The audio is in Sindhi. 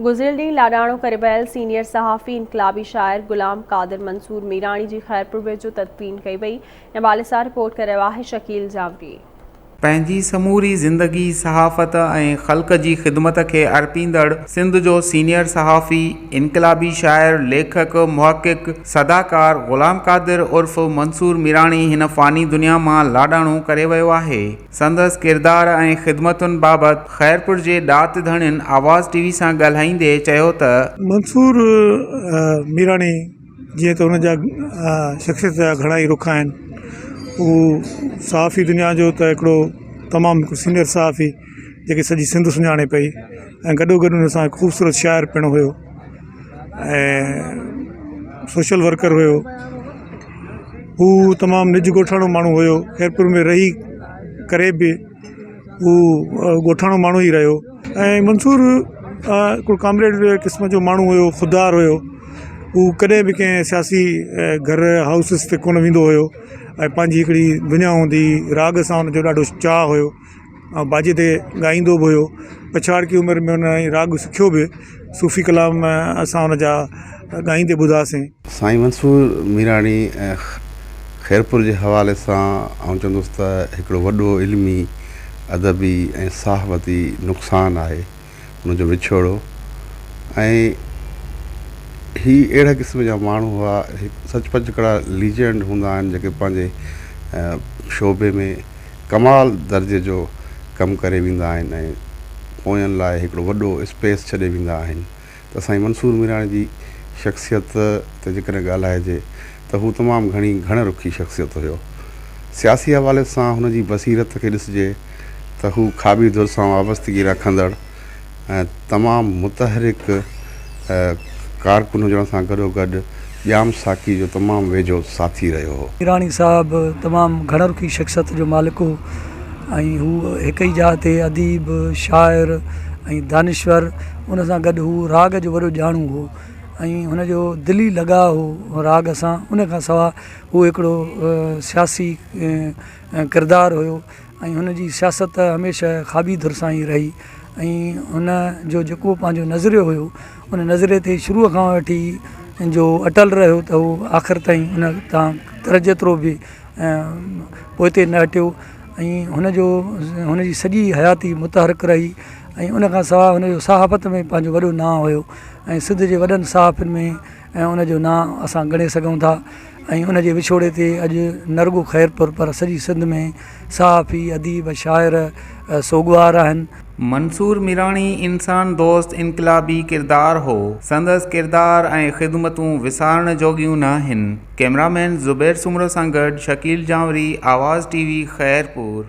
گذريل ڏينهن لاڏاڻو ڪري ويل سينيئر صحافي انقلابي شاعر غلام قادر منصور ميراڻي جي خيرپور ويجهو تدفين ڪئي وئي. ان حوالي سان رپورٽ ڪري رهيو آهي شڪيل جانوري. پنهنجي سموري زندگي صحافت ۽ خلق جي خدمت کي ارپيندڙ سنڌ جو سينيئر صحافي، انقلابي شاعر، ليکڪ، محقق، صداڪار غلام قادر عرف منصور ميراڻي هن فاني دنيا مان لاڏاڻو ڪري ويو آهي. سندس ڪردار ۽ خدمتن بابت خيرپور جي ڏات ڌڻين آواز ٽي وي سان ڳالهائيندي چيو ته. منصور ميراڻي جيئن ته هن جا شخصيت جا گهڻا ئي رخ آهن هو صحافي دنيا جو ته هڪڙو تمام سينئر صحافي جيڪي سڄي سنڌ سڃاڻي پئي ۽ گڏو گڏ هن سان خوبصورت شاعر پڻ هيو ۽ سوشل ورڪر هيو هو تمام نج ڳوٺاڻو ماڻهو هيو خيرپور ۾ رهي ڪري به هو ڳوٺاڻو ماڻهو ئي رهيو ۽ منصور هڪڙو ڪامريڊ قسم جو ماڻهو هيو خوددار هيو هو ڪڏهن به ڪنهن سياسي گهر هائوسز تي ڪونه ويندو هيو ۽ پنهنجي هڪڙي دنيا هوندي هئي راڳ سان هن جو ڏاڍو چاهه هيو ۽ باجي تي ڳائيندو به هيو پڇاڙڪي عمر ۾ هن راڳ سکيو به صوفي ڪلام اسان هن جا ڳائيندي ٻڌاسين. سائين منصور ميراڻي خيرپور جي حوالي سان آئون چوندس ته هڪڙو وڏو علمي، ادبي ۽ صحافتي نقصان آهي ان جو وڇوڙو ۽ هي اهڙي قسم جا ماڻهو هئا سچ پچ هڪڙا ليجنڊ هوندا آهن جيڪي پنهنجي شعبي ۾ ڪمال درجي جو ڪم ڪري ويندا آهن ۽ پوين لاء هڪڙو وڏو اسپيس ڇڏي ويندا آهن ته سائين منصور ميراڻي جي شخصيت تي جيڪڏهن ڳالهائجي ته هو تمام گهڻي گهڻ رخي شخصيت هيو. سياسي حوالي سان هن جي بصيرت کي ڏسجي ته هو کاٻي ڌر سان وابستگي رکندڙ ۽ تمام متحرڪ ڪارڪن هجڻ سان گڏوگڏ ڄام ساقي جو تمام ويجهو ساٿي رهيو هو. ميراڻي صاحب تمام گهڻ رخي شخصيت جو مالڪ هو ۽ هو هڪ ئي جاء تي اديب، شاعر ۽ دانشور ان سان گڏ هو راڳ جو وڏو ڄاڻو هو ۽ هن جو دلي لڳاء هو راڳ سان ان کان سواء هو هڪڙو سياسي ڪردار هيو ۽ هن جي سياست هميشه کاٻي ڌر سان ئي رهي ۽ هن جو جيڪو پنهنجو نظريو هيو ان نظريي تي شروع کان وٺي جو اٽل رهيو ته هو آخر تائين ان تان تر جيترو به پوئتي نه هٽيو ۽ هن جو هن جي سڄي حياتي متحرڪ رهي ۽ ان کان سواء هن جو صحافت ۾ پنهنجو وڏو نانء هيو ۽ سنڌ جي وڏن صحافين ۾ ۽ ان جو نانء اسان ڳڻي سگهون ٿا ۽ ان جي وڇوڙي تي اڄ نه رڳو خيرپور پر سڄي سنڌ ۾ صحافي، اديب، شاعر سوڳوار آهن. منصور ميراڻي انسان دوست انقلابي ڪردار هو. سندس ڪردار ۽ خدمتون وسارڻ جوڳيون ناهن. ڪئميرا مين زبير سومرو سان گڏ شڪيل جانوري، آواز ٽي وي، خيرپور.